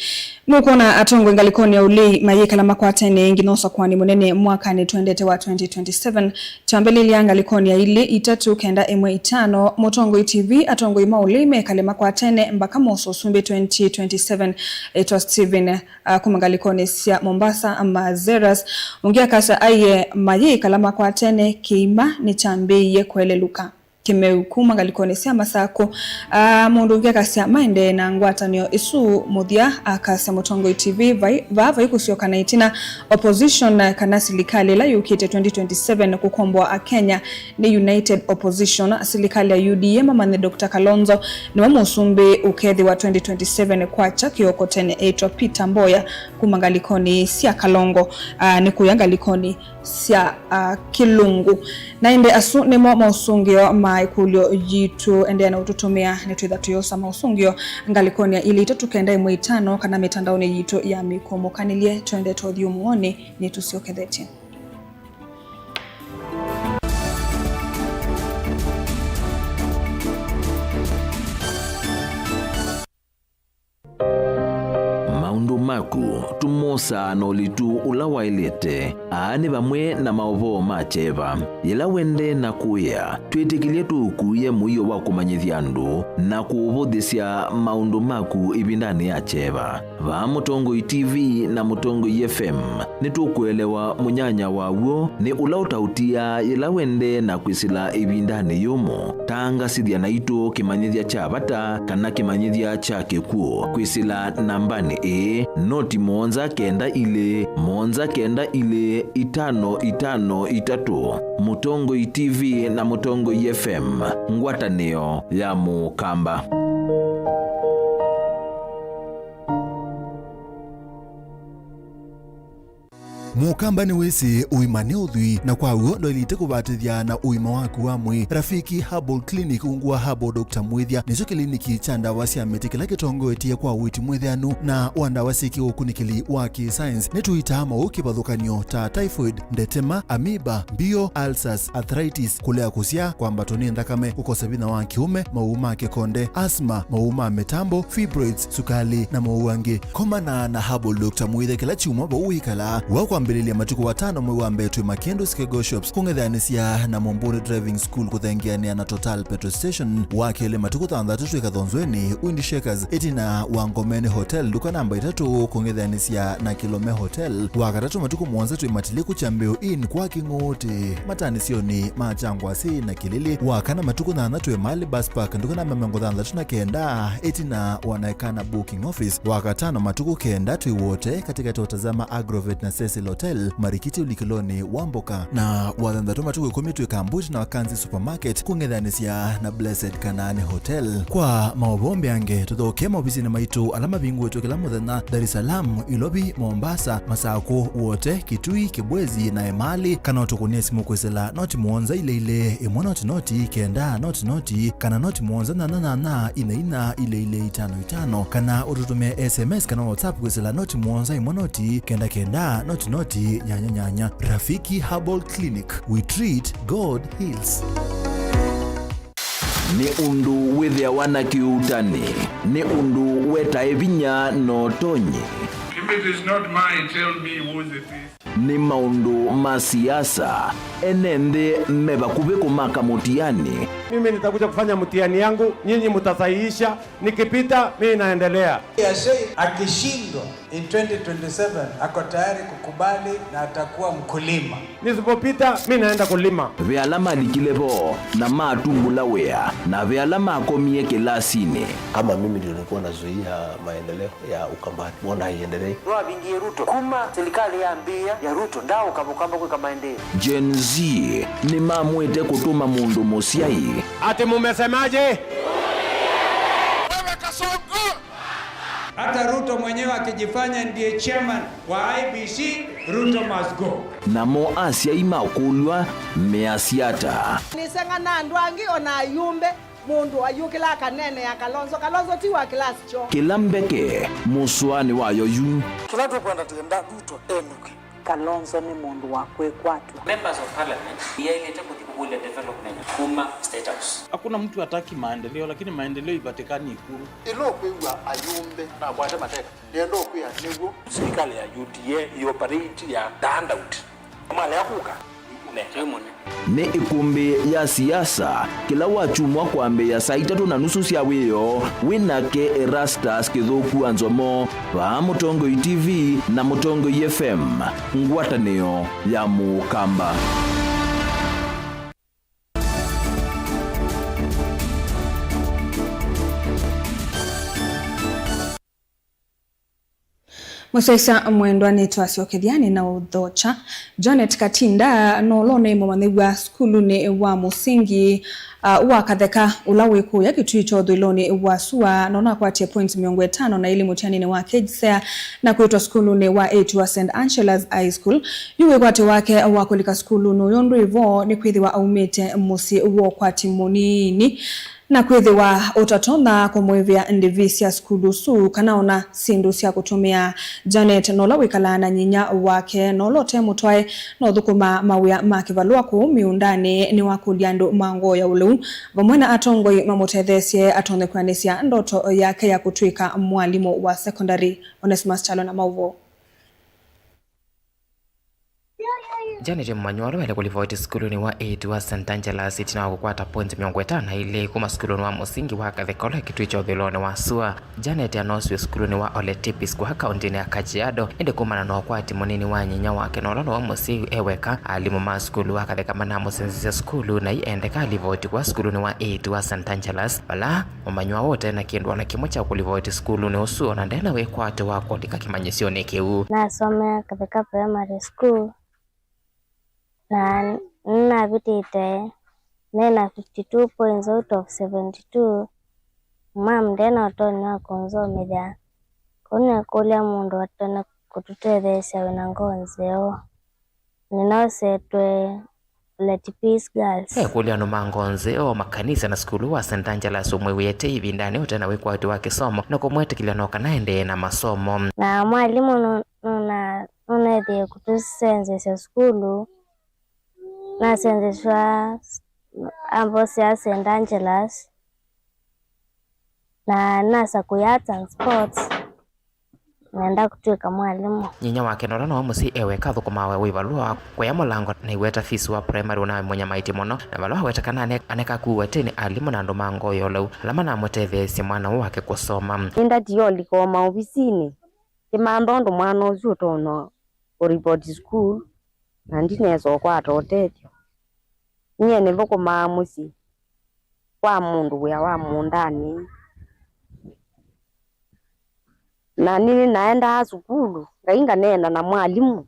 Nũkwona atongoi ngalĩkonĩ ya ũlei mayĩkala makwatene nginya ũsakũani mũnene mwakanĩ twendete wa twenty twenty-seven? Kyambĩlĩlya ngalĩkonĩ ya ilĩ, itatũ, kenda, ĩmwe, itano, Mũtongoi T V, atongoi ma ũlei mekale makwatene mbaka mosa ũsumbĩ twenty twenty-seven. Ĩtwa Stephen, a, kuma ngalĩkonĩ sya Mombasa, Mazeras. Ũngĩ akasya aiye mayĩkala makwatene kĩima nĩkyambĩĩie kũelelũka. Kĩmeu kuma ngalĩkonĩ sya Masakũ. Aa, mũndũ ũngĩ akasya maendee na ngwatanĩo ĩsu. Mũthya akasya Mũtongoi T V vai, vaa vai kũsyoka na ĩtina opposition kana silikalĩ ĩla yũkĩte twenty twenty-seven kũkomboa Akenya nĩ United Opposition. Silikalĩ ya U D A mamanye Doctor Kalonzo nĩwe mũsumbĩ ũkethĩwa twenty twenty-seven kwakya kĩoko tene. Ĩtwa Peter Mboya kuma ngalĩkonĩ sya Kalongo, aa, nĩ kũya ngalĩkonĩ sya, a, Kĩlungu. Na ĩndĩ asu nĩmo mosũngĩo ma ĩkũlyo yitũ. Endeea na ũtũtũmĩa, nĩtwĩtha tũyosa mosũngĩo ngalĩkonĩ ya ilĩ itatũ kenda ĩmwe itano kana mĩtandaonĩ yitũ ya mĩkũmũkanĩlye. Twende tũthi ũmũonĩ, nĩtũsyokethetye. Maũndũ maku tũmosaa na ũlitu ũla waĩlĩte. Aa nĩ vamwe na maũvoo ma kyeva. Yĩla wendee na kũĩa, twĩtĩkĩlye tũũkuĩe mũio wa kũmanyĩthya andũ na kũũvũthĩsya maũndũ maku ĩvindanĩ ya kyeva. Vaa Mũtongoi T V na Mũtongoi F M, nĩtũkũelewa mũnyanya wa w'o nĩ ũla ũtaũtiaa yĩla wendee na kwĩsĩla ĩvindanĩ yũmũ. Tangasĩthya naitũ kĩmanyĩthya kya vata kana kĩmanyĩthya kya kĩkw'ũ kwĩsĩla nambanĩ ĩĩ, noti mũonza kenda ilĩ, mũonza kenda ilĩ, itano itano itatũ. Mũtongoi T V na Mũtongoi F M, ngwatanĩo ya Mũkamba. Mũkamba nĩwĩsĩ ũima nĩ ũthwii, na kwa w'o ndwaĩlĩte kũvatĩthya na ũima waku wa mwĩĩ. Rafiki Herbal Clinic, ungu wa Herbal Doctor Mwĩthya, nĩkyo kĩliniki kya ndawa sya mĩtĩ kĩla kĩtongoetye kwa ũiiti mwĩtheanu na wa ndawa syĩ kĩũkunĩkĩli wa kĩ-science. Nĩtũitaa maũũ kĩvathũkany'o ta typhoid, ndetema, amoeba, mbio, ulcers, arthritis, kũlea kũsyaa, kwambatwa nĩ nthakame, kũkosa vinya wa kĩũme, maũũ ma kĩkonde, asthma, maũũ ma mĩtambo, fibroids, sukalĩ, na maũũ angĩ. Komana na Herbal Doctor Mwĩthya kĩla kyumwa vau wĩkalaa. Wa kwambĩlĩlya Lilya matukũ atano mwei wa mbee twĩ Makĩndũ Skego Shops kũng'ethanĩsya na Mũmbũnĩ Driving School kũthengeanĩa na Total Petrol Station. Wa kelĩ matukũ thanthatũ twĩ Kathonzweni Wind Shakers ĩtina wa Ngomeni Hotel nduka namba itatũ kũng'ethanĩsya na Kilome Hotel. Wa katatũ matukũ mũonza twĩ Matiliku Kyambĩo Inn kwa Kĩng'ũũtĩ matanĩsyonĩ ma Kyangwasĩ na Kĩlili. Wa kana matukũ nyanya twĩ Mali Bus Park nduka namba mĩongo thanthatũ na kenda ĩtina wa Naekana Booking Office. Wa katano matukũ kenda twĩ Wote katĩkatĩ wa Tazama Agrovet na Cecil Hotel, Marikiti ũlikĩlonĩ wa Mboka. Na wa thanthatũ matukũ ĩkũmi twĩ Kambuti na Wakanzi Supermarket, kũng'ethanĩsya na Blessed Kanaani Hotel. Kwa maũvoo mbeange, tũthokee maovisinĩ maitũ ala mavingũĩtwe kĩla mũthenya, Dar es Salaam, Ilovi, Mombasa, Masakũ, Wote, Kitui, Kibwezi na Emali, kana ũtũkũnĩe simũ kwĩsĩla noti mũonza ile ile, ĩmwe noti noti, kenda noti noti, kana noti mũonza nyanya nyanya, ina ina, ile ile, itano itano, kana ũtũtũmĩe S M S kana WhatsApp kwĩsĩla noti mũonza ĩmwe noti, kenda kenda, noti noti, nyanya nyanya. Rafiki Herbal Clinic, we treat, God heals. Nĩ ũndũ wĩthĩawa na kĩũutani, nĩ ũndũ wetae vinya na ũtonyi. If it is not mine, tell me whose it is. Nĩ maũndũ ma siasa, ene nthĩ me vakuvĩ kũmaka mũtiani. Mimi nitakuja kufanya mtihani yangu, nyinyi mtasahihisha, nikipita, mimi naendelea. Yashei akishindwa in twenty twenty-seven, ako tayari kukubali na atakuwa mkulima. Nisipopita, mimi naenda kulima. Ve ala malikile vo na matumbũla wĩa, na ve ala makomie kĩlasinĩ. Kama mimi ndio nilikuwa nazuia maendeleo ya Ukambani, mbona haiendelei? Nĩwavingie Ruto. Kuma serikali yambĩĩa ya Ruto, ndaũka Mũkamba kwĩka maendeeo. Gen Z nĩmamwĩte kũtũma mũndũ mũsyai. Ati mumesemaje? Wewe Kasongo! Hata Ruto mwenyewe akijifanya ndiye chairman wa I E B C, Ruto must go. Namo asyai makũlw'a measya ata? Nĩseng'ana andũ angĩ o na ayumbe. Mũndũ ayũkĩla akaneenea Kalonzo. Kalonzo ti wa class kyo. Kĩla mbeke mũsũanĩ wayo yu. Kĩla tũkwenda tũenda Ruto enũke. Kalonzo nĩ mũndũ wa kwĩkwatw'a. Members of Parliament yaĩlĩte kũthi kũkũlya development kuma State House. Hakuna mtu hataki maendeleo, lakini maendeleo ipatikani Ikulu. Ĩla ũkwĩw'a ayumbe nakwate mateka, nĩenda ũkwĩa nĩw'o. Serikali ya U D A ĩoperate ya the handout. Malea kũka, nĩ ĩkũmbĩ ya siasa, kĩla wakyumwa kwambĩĩa saa itatũ na nusu sya wĩoo, wĩ nake Erastus Kĩthũku wa Nzomo, vaa Mũtongoi T V na Mũtongoi F M, ngwatanĩo ya Mũkamba. Mũsyaĩĩsya mwendwa, nĩtwasyokethya nĩ na ũthokya. Janet Katinda nũla ũnaĩ mũmanyĩw'a sukulunĩ wa mũsingi, uh, wa Katheka, ũla wĩ kũya Kitui kya ũthũĩlonĩ wa sua, na ũnakwatie points mĩongo ĩtano na ilĩ mũtianĩnĩ wa KJSEA na kwĩtwa sukulunĩ wa eight wa Saint Angela's High School. Yu wĩkwatyo wake wa kũlika sukulunĩ ũyũ ndwĩ vo, nĩkwĩthĩwa aumĩte mũsyĩ wa ũkwati mũnini. Na kwĩthĩwa ũtatonya kũmũĩvĩa ndĩvi sya sukulu ũsu kana ona syĩndũ sya kũtũmĩa. Janet, na ũla wĩkalaa na nyinya wake, na ũla ũte mũtwae, na ũthũkũmaa mawĩa ma kĩvalũa kũu mĩũndanĩ, nĩwakũlya andũ ma ngoo ya ũleu vamwe na atongoi mamũtetheesye atonye kwĩanĩsya ndoto yake ya kũtw'ĩka mwalimũ wa sekondalĩ. Onesmus Kyalo na maũvoo. Janet Mũmanywa, ũla waĩle kũlivoti sukulunĩ wa eight wa Saint Angelas, ĩtina wa kũkwata points mĩongo ĩtano na ilĩ kuma sukulunĩ wa mũsingi wa Katheka ũla Kitui kya ũthũĩlonĩ wa sua. Janet anoosiwe sukulunĩ wa Ole Tipis kwa kaũntĩnĩ ya Kajiado, ĩndĩ kumana na ũkwati mũnini wa nyinya wake na ũla nĩwe mũsyai e weka, alimũ ma sukulu wa Katheka manamũsenzesya sukulu, na yu endeka alivoti kwa sukulunĩ wa eight wa Saint Angelas, vala Mũmanywa ũte na kĩndũ ona kĩmwe kya kũlivoti sukulunĩ ũsu, ona nde na wĩkwatyo wa kũlika kĩmanyĩsyonĩ kĩu. Nasomea Katheka Primary School, na nĩnavĩtĩte, nĩ na fifty two points out of seventy two. Mam nde na ũtonyi wa kũnzomethya, kwoou nĩkũlya mũndũ atonya kũtũtetheesya wĩ na ngoo nzeo. Nĩnosetwe Let Peace Girls. Ekũlya andũ ma ngoo nzeo, makanisa na sukulu wa Saint Angelas ũmwe wĩete ĩvindanĩ ũte na wĩkwatyo wa kĩsomo na kũmwetĩkĩlya no kana aendee na masomo. Na mwalimũ nũ-, nũna-, nũneethĩie kũtũsenzesya sukulu, nasenzeswa ambosea Saint Angelas, na nasakũĩa arts and sports. Nĩenda kũtw'ĩka mwalimũ. Nyinya wake Nora no mũsyai e weka athũkũmaa wĩa wa ivalũa, kũya mũlango na iweta fees wa primary ũnamũnyamaĩtye mũno, na vala waweta kana ane-, aneka kuwa tene alimũ na andũ ma ngoo ya ũlau ala manamũtetheesye mwana ũũ wake kũsoma. Nĩndatie ũlika o maovisinĩ, kĩmantha ũndũ mwana ũsu ũtonya kũripoti sukulu, na ndinesa ũkwata ũtethyo. Nyie nĩthũkũmaa mũsyĩ kwa mũndũ wĩa wa mũũndanĩ. Na nĩ naendaa sukulu, ngai nganeena na mwalimũ,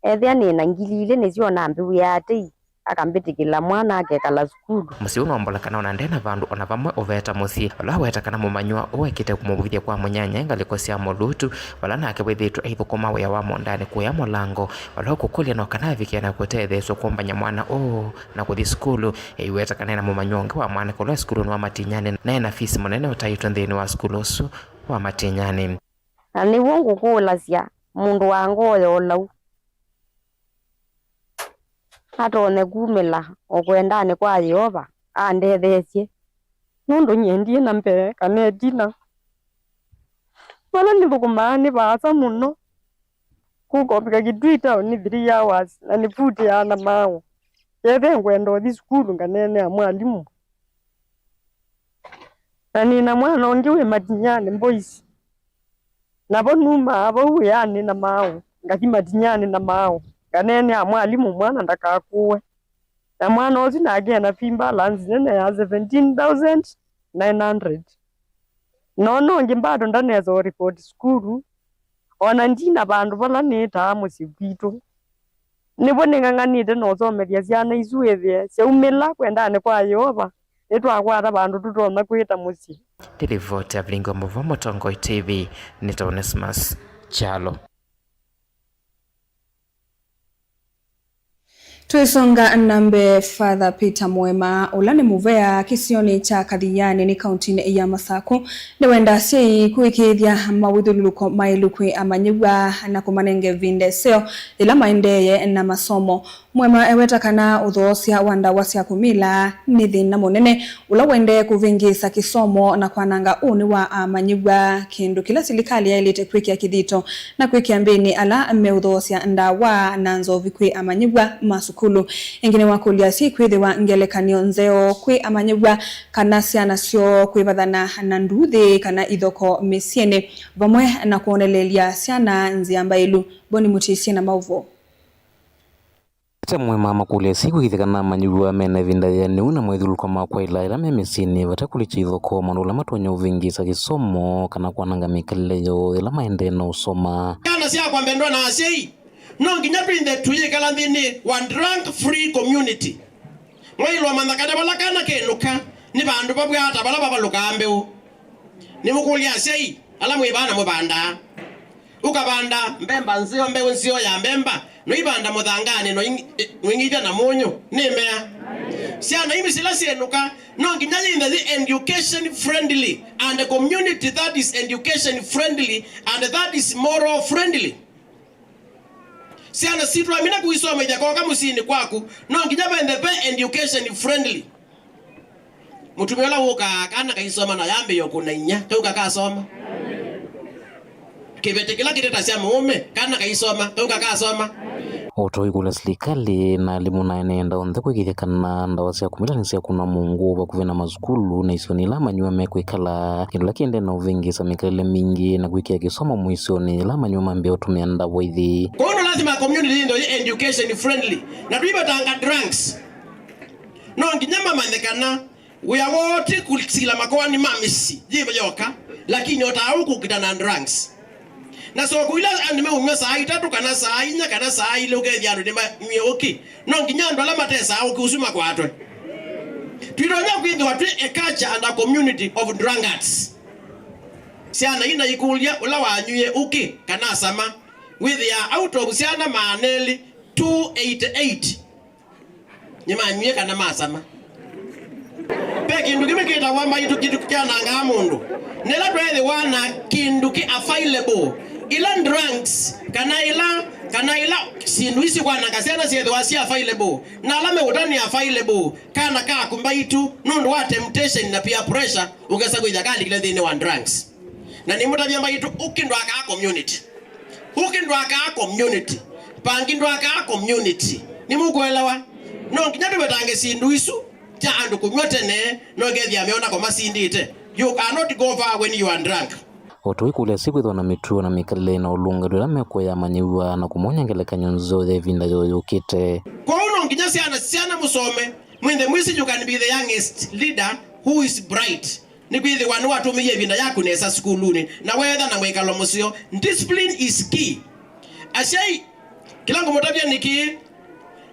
ethĩa nĩ na ngili ilĩ nĩsyo nambĩw'ĩa atei, akambĩtĩkĩla mwana akekala sukulu. Mũsyai ũũ nũmbola kana ona nde na vandũ ona vamwe ũveta mũsyĩ, vala aweta kana mũmanyĩw'a ũũ ekĩte kũmũvuvithya kwa mũnyanyae ngalĩko sya mũlutu, vala nake wĩthĩĩtwe aithũkũma wĩa wa mũũndanĩ kũya mũlango, vala ũkũkũlya no kana avikĩe na kũtetheesw'a kũmbany'a mwana ũũ na kũthi sukulu. Eiweta kana ena mũmanyĩw'a ũngĩ wa mwanake ũla e sukulunĩ wa Matinyani, na ena fees mũnene ũtaĩtwe nthĩnĩ wa sukulu ũsu wa Matinyani. Na nĩw'o ngũkũlasya mũndũ wa ngoo ya ũlau atonye kumĩla o kwendanĩ kwa Yeova andetheesye, nũndũ nyie ndiĩ na mbee kana ĩtina. Vala nĩthũkũmaa nĩ vaasa mũno. Kũka ũvika Kitui town nĩ three hours, na nĩvutĩaa na maaũ. Kethĩa ngwenda ũthi sukulu nganeenea mwalimũ. Na nĩ na mwana ũngĩ wĩ Matinyani Boys. Navo numaa vau wĩanĩ na maaũ, ngathi Matinyani na maaũ, nganeenea mwalimũ mwana ndakakũwe. Na mwana ũsu nake ena fee balance nene ya seventeen thousand nine hundred. No nongĩ bado ndanesa ũripoti sukulu, o na ndina vandũ vala nĩtaa mũsyĩ kwitũ. Nĩvo nĩng'ang'anĩte na ũsomethya syana isu wĩthĩe syaumĩla kwendanĩ kwa Yeova, nĩtwakwata vandũ tũtonya kwĩta mũsyĩ. Nĩ livoti ya Vilingi wa Mũvoo Mũtongoi T V, nĩ ta Onesmus Kyalo. Twĩsonga na mbee, Father Peter Mwema, ũla nĩ mũvea kĩsionĩ kya Kathiani nĩ kauntinĩ ya Masaku, nĩwenda asyai kũĩkĩĩthya mawĩthyũlũlũko maĩlu kwĩ amanyĩw'a na kũmanenga ĩvinda ĩseo yĩla maendeeye na masomo. Mwema eweta kana ũthoosya wa ndawa sya kũmila nĩ thĩna mũnene ũla ũendee kũvĩngĩĩsa kĩsomo na kwananga ũnĩ wa amanyĩw'a, kĩndũ kĩla silikalĩ yaĩlĩte kwĩkĩa kĩthito na kwĩkĩa mbĩnĩ ala meũthoosya ndawa na nzovi kwĩ amanyĩw'a ma sukulu. Ĩngĩ nĩwakũlya asyai kwĩthĩwa ngelekany'o nzeo kwĩ amanyĩw'a kana syana syoo kwĩvathana na nduuthĩ kana ithoko mĩsyĩnĩ, vamwe na kwonelelya syana nzĩa mbaĩlu. Boni Mũtĩsye na maũvoo. Peter Mwema amakũlya asyai kũĩkĩĩthya kana amanyĩw'a mena ĩvinda yĩanĩu na mawĩthyũlũlũko ma kwaĩla ĩla me mĩsyĩnĩ vate kũlikya ithokoo, maũndũ ala matonya ũvĩngĩĩsa kĩsomo kana kwananga mĩkalĩle yoo yĩla maendee na ũsoma. Kana syakwa mbendwa na asyai, no nginya twĩnthe tũyĩkala nthĩnĩ wa drug free community. Mwaĩlwa manya kana vala kana kenũka nĩ vandũ vavw'aa ta vala vavalũkaa mbeũ. Nĩmũkũlya asyai ala mwĩ vaa na mũvandaa. Ũkavanda mbemba nzeo, mbeũ nzeo ya mbemba, noivanda mũthanganĩ, noing-, noing'ithya na mũnyũ. Nĩ mea. Syana iu sila syĩnũka, no nginya yĩnthe yĩ education friendly, and a community that is education friendly, and that is moral friendly. Syana sitũ amina kũisomethya koka mũsyĩnĩ kwaku, no nginya venthe ve education friendly. Mũtumĩa ũla wũkaa, kana kaisoma na yambĩĩa kũna inya, kau kakasoma. Kĩveti kĩla kĩtetasya mũũme, kana kaisoma, kau kakasoma. O ta ũikũlya silikalĩ na alimũ na ene enda onthe kũĩkĩĩthya kana ndawa sya kũmila nĩsyakũnwa mũngũ vakuvĩ na masukulu na isionĩ ila amanyĩw'a mekwĩkala, kĩndũ kĩla kĩendee na ũvĩngĩĩsa mĩkalĩle mingĩ na kwĩkĩa kĩsomo mũisyonĩ ila amanyĩw'a mambĩĩa ũtũmĩa ndawa ithi. Kwoou no lazima community ĩthĩwe yĩ education friendly, na tũivetanga drugs. No nginya mamanye kana wĩa woo ti kũsila makoani ma mĩsyĩ yĩvo yoka, lakini o ta ũu kũkita na drugs. Na soko ila andũ meũnyw'a saa itatũ kana saa inya kana saa ilĩ, ũkethĩa andũ nĩmanyw'ie ũkĩ, no nginya andũ ala matesaa ũkĩ ũsu makwatwe. Twĩtonya kwĩthĩwa twĩ a culture and a community of drunkards. Syana ina ikũlya ũla wanywie ũkĩ kana asama, wĩthĩaa out of syana maana elĩ, two eighty eight nĩmanywie kana masama. Ve kĩndũ kĩmwe kĩtawa mbaitũ, kĩndũ kyanangaa mũndũ. Nĩla tweethĩwa na kĩndũ kĩ available, ila drugs, kana ila, kana ila syĩndũ isi kwananga syana syethĩwa syĩ available, na ala meũta nĩ available, kana kaku mbaitũ, nũndũ wa temptation na peer pressure, ũkesa kwĩthĩa kalikile nthĩnĩ wa drugs. Na nĩmũtavya mbaitũ, ũkĩ ndwakaa community. Ũkĩ ndwakaa community, Pangi ndwakaa community. Nĩmũkũelewa? No nginya tũvetange syĩndũ isu kya andũ kũnyw'a tene, no ngethĩa meona ko masindĩte. You cannot go far when you are drunk. O tũikũlya syĩkwĩthwa na mĩtuo na mĩkalĩle na ũlũngalu ĩla mekũya amanyĩw'a na kũmonya ngelekany'o nzeo ya ĩvinda yoo yũkĩte. Kwoou no nginya syana, syana mũsome, mwĩnthe mwĩsĩ you can be the youngest leader who is bright. Nĩkwĩthĩwa nĩwatũmĩie ĩvinda yaku nesa sukulunĩ, na weetha na mwĩkalo mũseo. Discipline is key. Asyai, kĩla ngũmũtavya nĩ kĩĩ,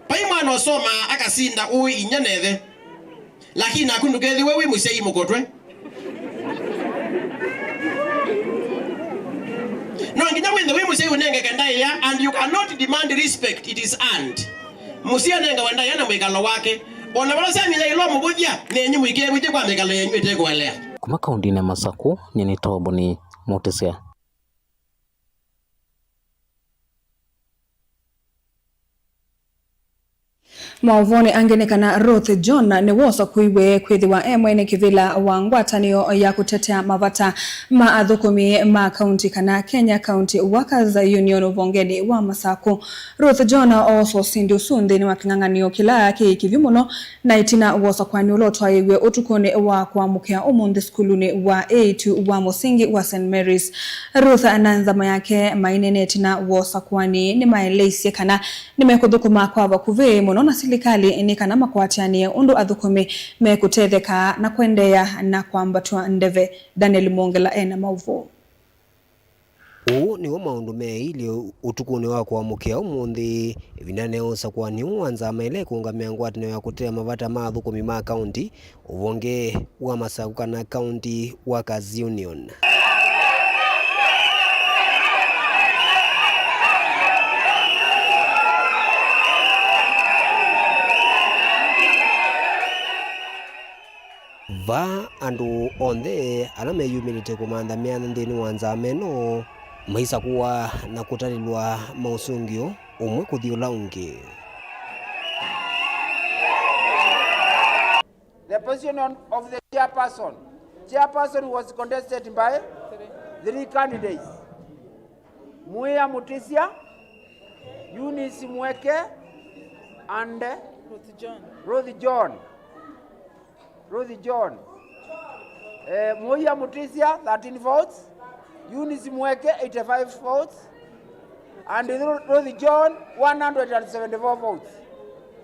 vai mwana ũsomaa akasinda ũĩ inyia na ĩthe, lakini naku ndũkethĩwe wĩ mũsyai mũkotwe. No nginya wĩnthe wĩ mũsyai ũnengeke ndaĩa, and you cannot demand respect, it is earned. Mũsyai anengawa ndaĩa na mwĩkalo wake. O na vala syana yaĩlwa mũvũthya, nenyu mũikevĩtye kwa mĩkalo yenyu ĩtekũelea. Kuma kaũndĩnĩ ya Masakũ, nyie nĩ Toboni Mũtĩsya. Maũvoonĩ angĩ nĩ kana Ruth John nĩwosakũiwe kwĩthĩwa e mwene kĩvĩla wa ngwatanĩo ya kũtetea mavata ma athũkũmi ma kaunti kana Kenya County Workers Union ũvongenĩ wa Masakũ. Ruth John oosa ũsindi ũsu nthĩnĩ wa kĩng'ang'anĩo kĩla kĩ kĩvyũ mũno, na ĩtina wa ũsakũani ũla ũtwaĩiw'e ũtukũnĩ wa kũamũkĩa ũmũnthĩ sukulunĩ wa A two wa mũsingi wa Saint Mary's. Ruth na nzama yake maineena ĩtina wa ũsakũani nĩmaeleisye kana nĩmekũthũkũma kwa vakuvĩ mũno na silikalĩ nĩ kana makwatĩanĩe ũndũ athũkũmi mekũtetheka na kũendeea na kwambatw'a ndeve. Daniel Mwongela ena maũvoo. Ũũ nĩw'o maũndũ meeilye ũtukũnĩ wa kũamũkĩa ũmũnthĩ, ĩvindanĩ ya ũsakũani ũũ wa nzama ĩla ĩkũũngamĩa ngwatanĩo ya kũtea mavata ma athũkũmi ma kaũnti, ũvonge wa Masakũ kana County Workers Union. Vaa andũ onthe ala meyumĩlĩte kũmantha mĩana nthĩnĩ wa nzama ĩno maisakũwa na kũtalĩlwa maũsũngĩo ũmwe kũthi ũla ũngĩ. The position on, of the chairperson. Chairperson was contested by three candidates. Muia Mutisya, Eunice Mweke, and Ruth John. Ruth John. Ruth John. Eh, Muia Mutisya, thirteen votes. Eunice Mweke, eighty-five votes. And Ru-, Ruth John, one hundred and seventy-four votes.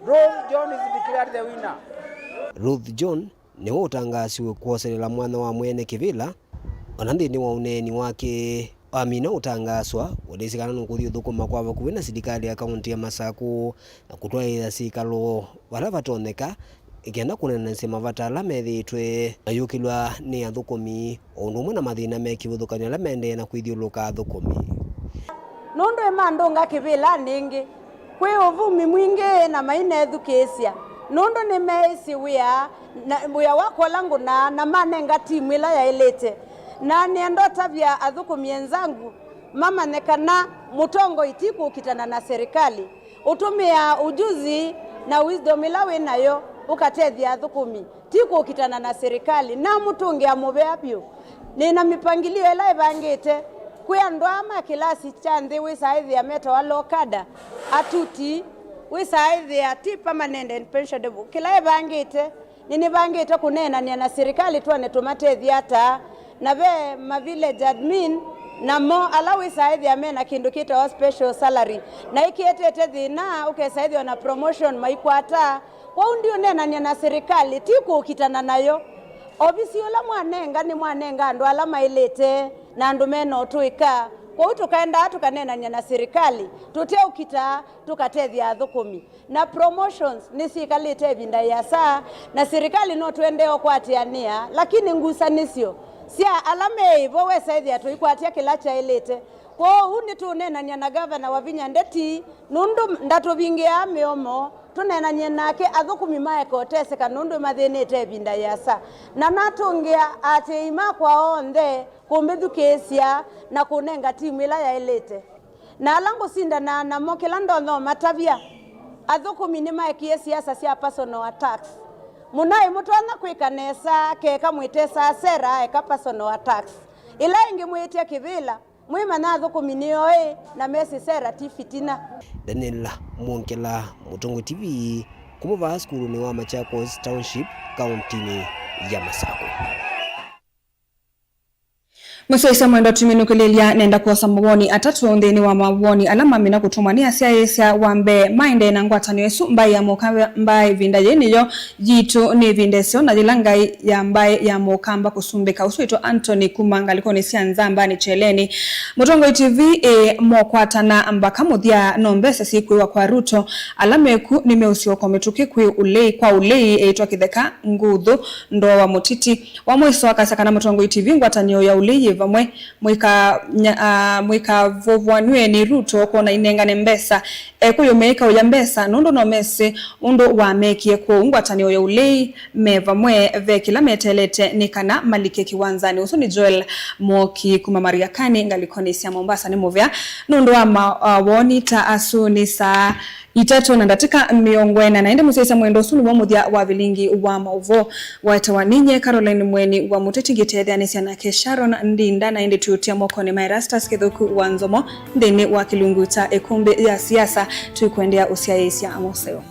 Ruth John is declared the winner. Ruth John nĩwe ũtangaasiwe kwoselela mwanya wa mwene kĩvĩla. Ona nthĩnĩ wa ũneeni wake, amina ũtangaaswa, ũlĩsĩ kana nũkũthi ũthũkũma kwa vakuvĩ na silikalĩ ya kaũntĩ ya Masakũ na kũtwaĩĩa syĩkalo vala vatonyeka, kenda kũneenanĩsya mavata ala methĩĩtwe mayũkĩlw'a nĩ athũkũmi, o ũndũ ũmwe na mathĩna me kĩvathũkany'o ala maendee na kwĩthyũlũka athũkũmi. Nũndũ ĩmandũnga kĩvĩlanĩ ĩngĩ, kwĩ ũvumi mwingĩ na mainethukĩĩsya, nũndũ nĩmeĩsĩ wĩa, na wĩa wa kũla ngũna na manenga timu ĩla yaĩlĩte. Na nĩenda ũtavya athũkũmi enzangu mamanye kana mũtongoi ti kũkitana na serikali. Ũtũmĩaa ujuzi na wisdom ĩla wĩ nayo ũkatethya athũkũmi, ti kũkitana na serikali. Namũtũngĩa mũvea vyũ. Nĩ na mĩpangilio ĩla ĩvangĩte. Kwĩ andũ aa ma kĩlasi kya nthĩ wĩsaa ĩthĩa metawa low cadre, atuti, wĩsaa ĩthĩa ti permanent and pensionable. Kĩla ĩvangĩte, nĩnĩvangĩte kũneenany'a na serikali twone tũmatethya ata. Na ve ma village admin, namo ala wĩsaa ĩthĩa mena kĩndũ kĩtawa special salary. Na ĩkĩetete thĩna, ũkesa ĩthĩwa na promotion maikwata. Kwoou ndiũneenany'a na serikali, ti kũkitana nayo. Ovisi ũla mwanenga nĩmwanenga andũ ala maĩlĩte na andũ mena ũtũĩka. Kwoou tũkaendaa tũkaneenany'a na serikali, tũteũkita, tũkatethya athũkũmi. Na promotions nĩsyĩkalĩte ĩvinda ĩasa, na silikalĩ no tũendee ũkwatĩanĩa, lakini ngusanĩsyo sya ala me ĩvo wesa ĩthĩa tũikwatya kĩla kyaĩlĩte. Kwoou nĩtũũneenany'a na Gavana Wavinya Ndeti, nũndũ ndatũvingĩaa mĩomo, tũneenany'e nake athũkũmi maeka ũteseka nũndũ mathĩnĩte ĩvinda ĩasa. Na natũngĩa aatĩĩi makwa onthe kũmbĩthukĩĩsya na kũnenga timu ĩla yaĩlĩte. Na ala ngũsindanaa namo kĩla ndonya ũmatavya, athũkũmi nĩmaekie siasa sya personal attacks. Mũnaĩ mũtonya kwĩka nesa, keka mwĩtesaa sera aeka personal attacks. Ĩla ĩngĩ mwĩĩtya kĩvĩla, Mwĩmanya athũkũmi nĩ oĩ na mesĩ Sera ti fitina. Daniel Mwongela, Mũtongoi T V, kuma vaa sukulunĩ wa Machakos Township, kauntinĩ ya Masakũ. Mũsyaĩĩsya mwendwa, tũminũkĩlĩlya nenda kwosa mawoni atatũ nthĩnĩ wa mawoni ala mamina kũtũmwa nĩ asyaĩĩsya. Wa mbee, maendee na ngwatanĩo ĩsu, mbaĩ ya Mũkamba ĩvinda yĩĩ nĩyo yitũ, nĩ ĩvinda ĩseo na yĩla ngai ya mbaĩ ya Mũkamba kũsumbĩka. Ũsu wĩtwa Anthony kuma ngalĩkonĩ sya Nzambanĩ Kyeleni. Mũtongoi T V, ĩ, mokwatana mbaka mũthya, no mbesa syĩkwĩwa kwa Ruto. Ala meku nĩmeũsyoka mĩtũkĩ kwĩ ũlei, kwa ũlei ĩitwa kĩtheka nguthu ndoo wa mũtiti. Wa mũiso akasya kana Mũtongoi T V ngwatanĩo ya ũlei yĩ vamwe, mũika-, nya-, ah, mũikavũvũanw'e nĩ Ruto kwona inengane mbesa. Ekũyũ meikaũya mbesa nũndũ no mesĩ ũndũ wamekie kwoou ngwatanĩo ya ũlei me vamwe ve kĩla meteelete nĩ kana malike kĩwanzanĩ. Ũsu nĩ Joel Mwoki kuma Mariakani ngalĩkonĩ sya Mombasa. Nĩ mũvea nũndũ wa ma-, ah, woni ta asu. Nĩ saa itatũ na ndatĩka mĩongo ĩna na ĩndĩ mũsyaĩĩsya mwendwa, ũsu nĩw'o mũthya wa vilingi wa maũvoo. Waetawa ninyie Caroline Mweni wa Mũteti, ngĩtetheanĩsya nake Sharon Ndinda, na ĩndĩ twĩũtia mokonĩ ma Erastus Kĩthũku wa Nzomo nthĩnĩ wa kĩlungu kya ĩkũmbĩ ya siasa. Tũikũendeea ũsyaĩĩsya moseo.